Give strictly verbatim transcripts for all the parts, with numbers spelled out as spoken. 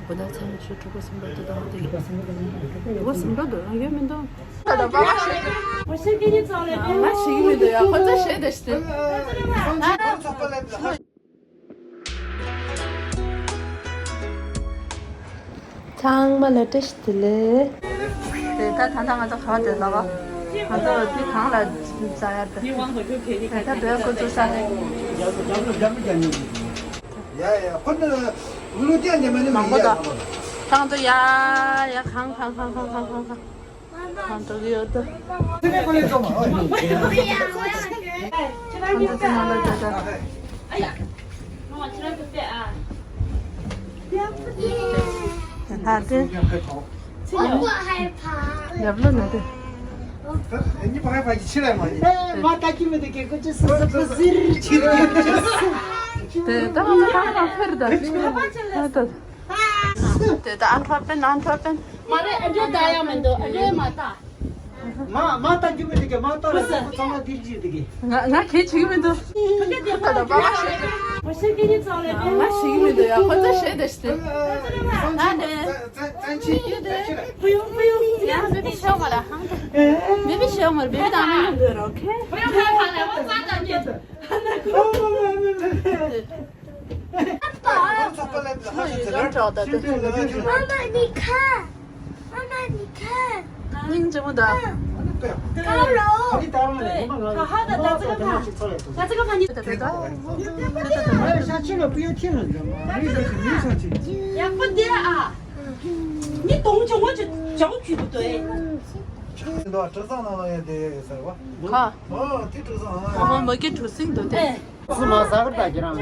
ད་ཚན་ཆུ་དྲུག་པ་གསུམ་པ་དེ་དང་དེ་དྲུག་པ་གསུམ་པ་དང་དྲུག་པ་གསུམ་པ་དང་ཡོད་མི་འདུག་ད་ད་པ་པ་ཞིག་ང་ཞིག་མི་འདུག་ཡ། ཁོ་ཚོ་ཞེ་དེ་ཞིག་དེ། ཚང་མ་ལ་བཀྲ་ཤིས་བདེ་ལེགས། དེ་ད་ད་ད་ང་ཚོ་ག་བ་དེ་ལ་བ། ང་ཚོ་དེ་གང་ལ་འཛའ་ཡ་དེ། དེ་ད་དོན་ཁོ་ཚོ་ས། ཡ་ཡ་ཁོ་ནི་ལུ་ཏན་དེ་མ་ནི་མང་པོ་ཡ་དང་། ད་ང་ཚོ་ཡ་ཡ་གང་གང་གང་གང་གང་གང་། ཁང་ཏོག་ཡོད་དོ། ཁང་ཏོག་ཅི་མ་ལ་ད་ད། ལྷ་ལྡན། ཡབ་ལོ་ན་དེ། དེ་ད་ང་ཚོ་གང་ལ་ཕེར་ད། ཨ་ད། དེ་ད་ཨན་ཕ་པན་ཨན་ཕ་པན། མ་རེད། ཨ་འདྲེ་ད་ཡང་མི་འདུག་ཨ་འདྲེ་མ་ད། མ་མ་ད་རྒྱུ་མི་འདུག་གི། མ་ད་རེད། ཁོ་ཚང་མ་དེར་གྱིས་འདུག་གི། ང་ང་གལ་ཆེ་གི་མི་འདུག་ད་ད་པ་པ་ཞིག་ང་ཞིག་གི་མི་འདུག་ཡ། ཁོ་ཚོ་ཞེ་དེ་ཞིག་དེ། ད་དེ། བུ་ཡུ་བུ་ཡུ། ཡ་མེ་བི་ཤོ་མ་ར། མེ་བི་ཤོ་མ་ར། བེ་བི་དང་མི་འདུག་ར། ཨོ་ཁེ། བུ་ཡུ་ཕ་ཕ་ལ་བ་ཙ་ཙ་གི། ཨ་ན་ཁོ། ཁོ་ཡོད་དྲགས་ད་དེ། 妈妈，你看，妈妈，你看。 སྙིང་རྗེ་མོ་ད། 高楼。 ཡག་པོ་འདི་ཨ། 你懂中文就讲句不对。 ཁ། ཨོ་དེ་གྲུ་གཟིངས་ཨ། ཨོ་མ་གི་གྲུ་གཟིངས་འདུག་དེ། 是吗？啥个大姐让你？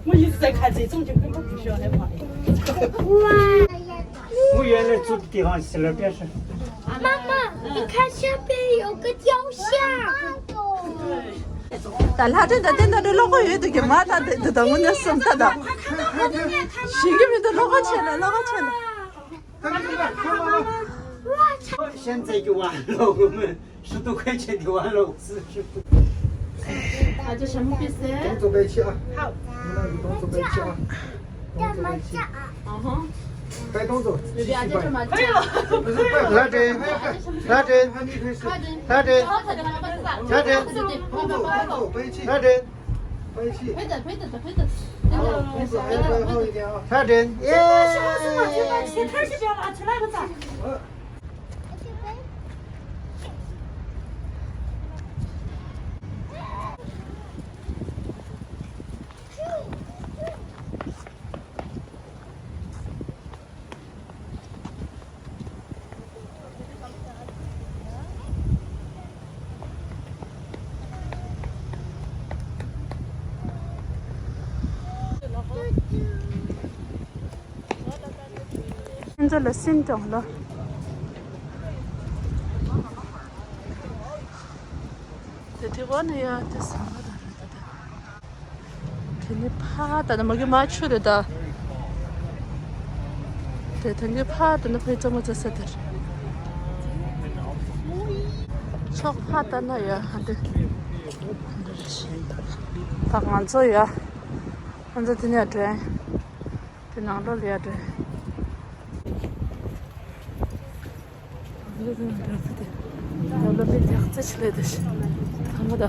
我一直在看这种，就根本不需要害怕。 我原来住的地方是那边是。 妈妈，你看下边有个雕像。 ད་ལྷ་ལྡན་ད་ལྟ་ད་ལྟ་ལོག་གོ་ཡོད་དུ་གི་མ་ད་དེ་དུ་ད་དངོས་གནས་སོང་ད་ད། ཞིག་གི་མི་འདུག་ལོག་གོ་ཆེ་ལ་ལོག་གོ་ཆེ་ལ། ཤན་ཙེ་ཀྱི་བ་ལོག་མི་ཧྲི་ཏུ་ཁའི་ཆེ་དི་བ་ལོག་སི་ཧྲི་ཏུ། ཨ་ཅག་ཞྭ་མོ་པི་སེ། 动作备齐啊。好。你们那个动作备齐啊。动作备齐。啊哈。该动作，继续摆。 ལྷ་ལྡན། ལྷ་ལྡན། ལྷ་ལྡན། ལྷ་ལྡན། ལྷ་ལྡན། ལྷ་ལྡན། ཡེ། ཁྱེད་ཚོ་ལ་སེམས་གཏོང་ལོ། དེ་དེ་བ་ནི་ཡ་དེ་ཟ་མ་ད་རེད་ད། དེ་ནི་ཕ་ད་ནི་མ་གི་མ་ཆུ་རེད་ད། དེ་དེ་ནི་ཕ་ད་ནི་ཕའི་ཙམ་མ་ཙ་ས་དེར། ཕྱོགས་ཕ་ད་ན་ཡ་ཧ་དེ། ད་ང་ཚོ་ཡ། ང་ཚོ་དེ་ནས་དྲན། དེ་ནང་ལོགས་ལ་ཡ་དྲན། ཡོ་ལོ་པའི་ལྷག་རྩེ་ཆེ་ལེ་དེ་ཤི། ཐ་མ་ད།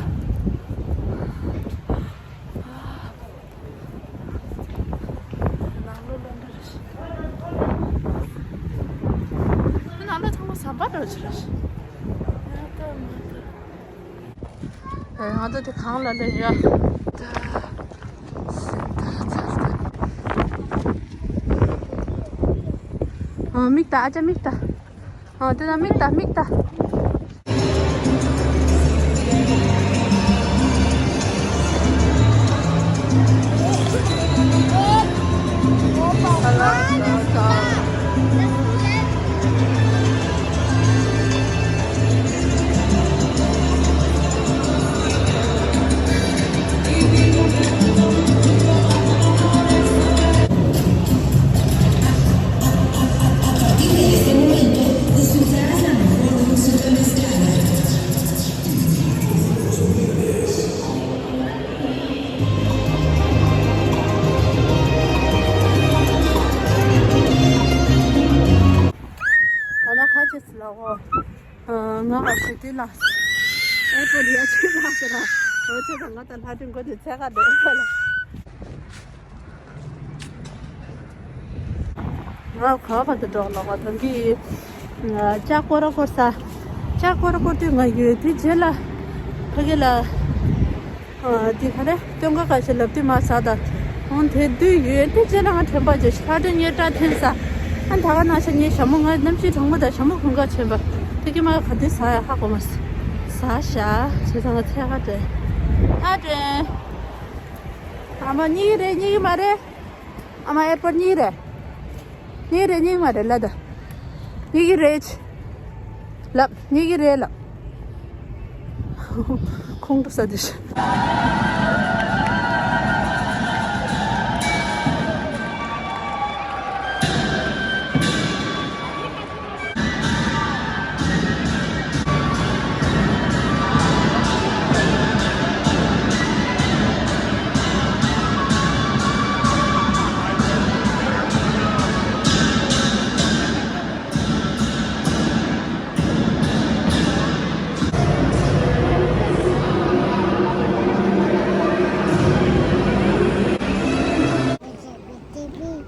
ནང་ལོགས་ལ་འདྲ་རེ་ཤི། ནང་ལོགས་ཚང་མ་ཟམ་པ་འདྲ་ཆེ་རེ་ཤི། ཡ་ད་མ་ད། ང་ཚོ་དེ་གང་ལ་སླེབས་ཡ། ཨ་མིག་ལྟ། ཨ་ཅག་མིག་ལྟ། ཨ་དེ་ན་མིག་ལྟ། མིག་ལྟ། ང་ལ་ཞུ་དུས་ལ་ཨེ་པོ་ལི་ཡ་ཆུ་ལ་ཟེར་ར། འོ་ཚོད་དང་ང་དང་ལྷ་སྒྲོན་མགོ་དེ་ཚད་ག་འདོད་ཨེ་པོ་ལ། ང་ག་བར་དུ་འགྲོ་ལོག་པ་དང་གི། ལྕགས་སྐོར་སྐོར་ས། ལྕགས་སྐོར་སྐོར་དུས་ང་ཡོད་དུས་རྗེས་ལ། ཕ་གི་ལ། འདི་ག་རེ་སྟོན་ཁ་ཁ་ཤས་ལབ་དུས་མ་ཟ་ད། འོང་དེ་དུས་ཡོད་དུས་རྗེས་ལ་ང་དྲན་པ་བརྗེད་ཤག་ཁ་དྲན་ཉེ་དྲག་འཐེན་ས། ཨ་ད་ག་ན་ཤ་ཉེ་ཞྭ་མོ་ང་གནམ་གཤིས་གྲང་མོ་དང་ཞྭ་མོ་གོན་ག་ཆེན་པ། ཕ་གི་མ་ག་དུས་ཟ་ཡ་ཧ་གོ་མ་ཟ་ཤག་བྱས་ཙང་ང་ཚད་ཁ་དྲན། ཁ་དྲན། ཨ་མ་གཉིས་རེད་གཉིས་མ་རེད། ཨ་མ་ཨེར་པོར་གཉིས་རེད། གཉིས་རེད་གཉིས་མ་རེད་ལབ་ད། གཉིས་ཀྱི་རེད། ལབ་གཉིས་ཀྱི་རེད་ལབ། ཁོང་ཁྲོ་ཟ་དེ་ཤི།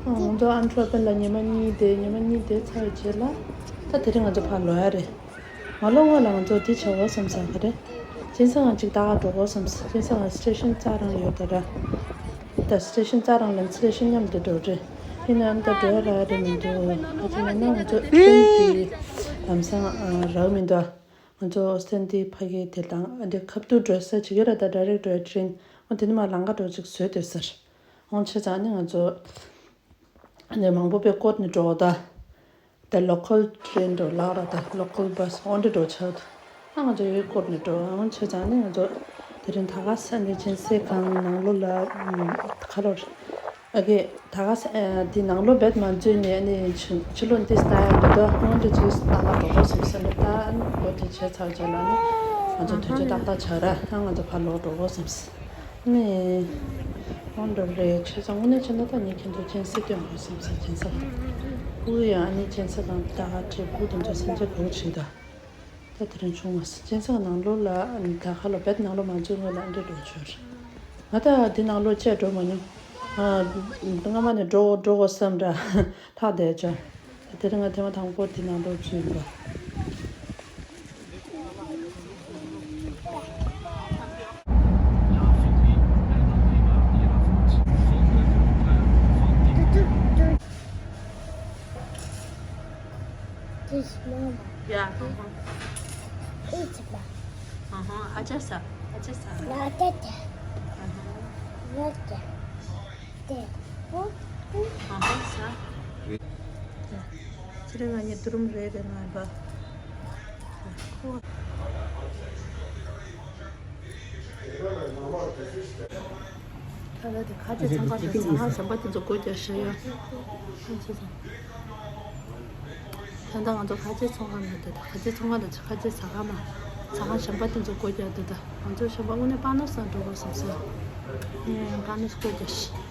ང་ཚོ་ཨན་ཊ་ཝར་པན་ལ་ཉི་མ་གཉིས་བསྡད། ཉི་མ་གཉིས་བསྡད་ཚར་རྗེས་ལ་ད་དེ་རིང་ང་ཚོ་ཕར་ལོག་ཡ་རེད། མ་ལོག་སྔོན་ལ་ང་ཚོ་འདི་བྱ་དགོས་བསམ་ས་ག་རེད། གཅན་ཚ་ང་གཅིག་ད་ག་འགྲོ་དགོས་བསམ་ས། གཅན་ཚ་ང་སི་ཊེ་ཤན་རྩྭ་རང་ཡོད་ད་ར། ད་སི་ཊེ་ཤན་རྩྭ་རང་ལ་སི་ཊེ་ཤན་མཉམ་དུ་འགྲོ་རེད། ཡིན་ནའང་ད་འགྲོ་ཡ་རག་རེད་མི་འདུག་ག་ཅི་ཡིན་ན་ང་ཚོ་ཨེ་ཊི་ཊི་ཨེན་ཊི་ལམ་སང་རག་མི་འདུག་ང་ཚོ་ཨོ་སི་ཊན་དེ་ཕ་གི་དེ་དང་ཨ་འདི་ཁ་ཐུག་འགྲོ་ས་ཇི་ག་ར་ད་ཌའི་རེག་ཊི་ཊེན་འོ་དེ་ནི་མ་ལམ་ཁ་འགྲོ་ཅིག་བཟོས་སྡོད་ཟེར། འོང་བྱས་ཙང་ནི་ང་ཚོ་ནི་མང་པོ་པའི་སྐོར་ནི་འགྲོ་ད། ད་ལོ་ཀལ་ཊེན་འགྲོ་ལགས་ར་ད་ལོ་ཀལ་བྷ་སི་འོ་འདྲ་འགྲོ་ཆགས་འདུག་ཨ་ང་ཚོ་ཡོད་སྐོར་ནི་འགྲོ་འོང་བྱས་ཙང་ནི་ང་ཚོ་དེ་རིང་ད་ག་ས་ནི་གཅན་གཟན་ཁང་ནང་ལོགས་ལ་ཁ་ལོ་རེད། ཨ་ཀེ། ད་ག་ས་ཨ་འདི་ནང་ལོགས་རྦད་མ་འཛུལ་ནས་ཨ་ནི་ཕྱི་ཕྱི་ལོགས་འདི་ལྟ་ཡ་འདི་ད་ཧོན་འདི་ཚོའི་ལྟ་ག་འགྲོ་དགོས་བསམ་སོང་ནས་ད་ཨ་ནི་འགོ་དེ་བྱས་ཚར་རྗེས་ལ་ནི་ང་ཚོ་དུས་ཚོད་ཏག་ཏག་ཆགས་ར་ཨ་ང་ཚོ་ཕར་ལོག་འགྲོ་དགོས་བསམ་སོང་ནི། ཧོན་འགྲོ་རེད་བྱས་ཙང་དངོས་གནས་བྱས་ན་ད་ངས་ཁྱེད་ཚོ་གཅན་གཟན་སྟོན་དགོས་བསམ་སོང་གཅན་གཟན། སྤུ་གུ་ཡང་ཨ་ནི་གཅན་གཟན་དང་ད་ག་བྲིས་སྤུ་གུ་དེ་ཚོ་སེམས་ཅན་གོ་ཆེ་ད། ད་དེ་རིང་བྱུང་མ་སོང་། གཅན་གཟན་ནང་ལོགས་ལ་ད་ག་ལ་བེད་ནང་ལོགས་མ་འཛུལ་སྔོན་ལ་འདྲེ་འགྲོ་ཆོག་ང་ད་འདི་ནང་ལོགས་བཅས་འགྲོ་མ་མྱོང་། ཨ། སྔ་མ་ནས་འགྲོ་འགྲོ་དགོས་བསམ་འདྲ་ལྷག་བསྡད་ཅོག་དེ་རིང་ང་ཐེངས་མ་དང་པོ་འདི་ནང་ལོགས་འཛུལ་ཡིན་པ། This mama. Yeah. Uh-huh. It's mama. Uh-huh. Acha sa. Acha sa. Not that. Uh-huh. Not that. That. What? Uh-huh. Sa. Sri ngani durum re de na ba. ད་ལྟ་དེ་ཁ་ཆེ་ཚོང་ཁང་དང་ཟ་ཁང་གཞན་པ་དེ་ཚོ་སྒོ་རྒྱག་བཞག་ཡོད། ཁ་ཆེ་ཚོང་། ད་ལྟ་ང་ཚོ་ཁ་ཆེ་ཚོང་ཁང་ནང་དེ་དང་ཁ་ཆེ་ཚོང་ཁང་དང་ཁ་ཆེ་ཟ་ཁང་མ། ཟ་ཁང་གཞན་པ་དེ་ཚོ་སྒོ་རྒྱག་དུས་ད་ང་ཚོ་གཞན་པ་དངོས་གནས་པ་ནོ་སང་འགྲོ་དགོས་བསམ་སོང་། ངས་པ་ནོ་སྒོ་རྒྱག་ཤི།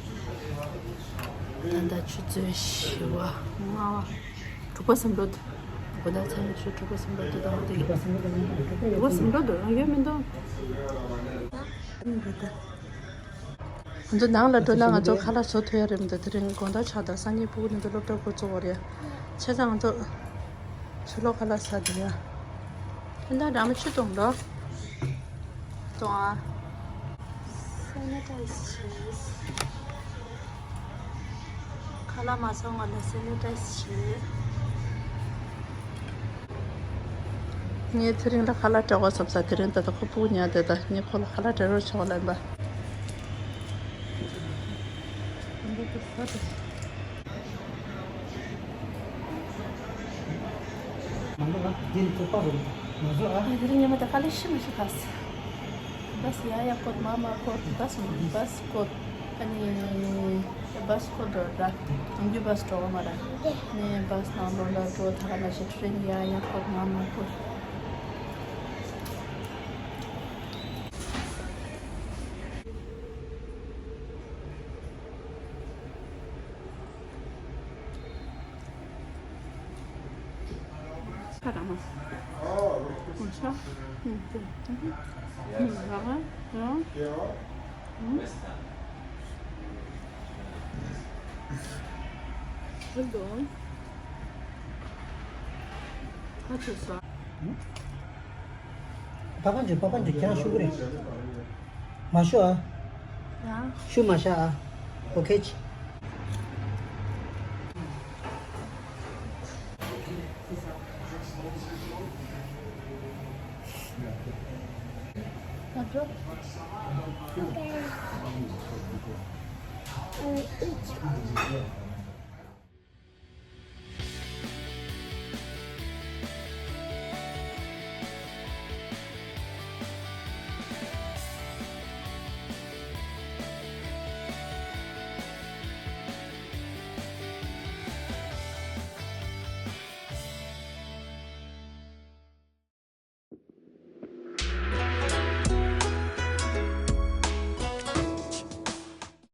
ད་ལྟ་ཆུ་ཚོད་བཞི་པ་ལྔ་པ། དྲུག་པ་ཟིན་འགྲོ་འདུག་དགོང་དག་ཚང་མ་ཆུ་དྲུག་པ་ཟིན་འགྲོ་འདུག་ད་དྲུག་པ་ཟིན་འགྲོ་འདུག་ཡོད་མི་འདུག་ང་ཚོ་ནང་ལ་འགྲོ་ན་ང་ཚོ་ཁ་ལག་བཟོ་ཐུབ་ཡ་རེད་མི་འདུག་དེ་རིང་དགོང་དག་ཆགས་དང་སང་ཉིན་ཕྲུ་གུ་ནི་འདི་སློབ་གྲྭ་འགོ་བཙུགས་པ་རེད། བྱས་ཙང་ང་ཚོ་ཕྱི་ལོགས་ཁ་ལག་ཟ་འདི་ཡ། ཁྱོད་ད་རང་མི་ཆུ་གཏོང་འགྲོ། གཏོང་ཨ། སེ་ནི་ཊའི་ཛི་བྱས། ཁ་ལག་མ་ཚང་བ་ལ་སེ་ནི་ཊའི་ཛི་བྱས། ངས་དེ་རིང་ལ་ཁ་ལག་སྤྲད་དགོས་བསམ་ས་དེ་རིང་ད་ལྟ་ཁོ་སྤུ་གུ་ཉལ་བསྡད་ད་ངས་ཁོ་ལ་ཁ་ལག་སྤྲད་རོགས་བྱེད་དགོས་ལབ་པ། དེ་རིང་ཉི་མ་ད་དཀའ་ལས་ཤི་མི་ཤི་ཁ་སི། བཱས་ཡ་ཡ་བཀོད་མ་མ་བཀོད་བཱས་བཱས་བཀོད། ཨ་ནི་བཱས་བཀོད་འགྲོ་ད། གྲོང་ཁྱེར་བཱས་འགྲོ་བ་མ་ར། ནས་བཱས་ནང་ལོགས་ལ་འགྲོ་ད་ག་ན་ཞིག་ཊེན་ཡ་ཡ་བཀོད་མ་མ་བཀོད། ཁ་དང་མ། ཨོ་ཤ། ཧུམ་ཧུམ་ཧུམ། ཧུམ་ར་ར་ར། ཧུམ། ཧུམ་དོ། ཁ་ཆེ་ས། པ་པན་ཇི་པ་པན་ཇི་ཁྱེད་རང་ཤུ་གུ་རེད། མ་ཤོ་ཨ། ཡང་། ཤུ་མ་ཤ་ཨ། ཨོ་ཁེ་ཆི།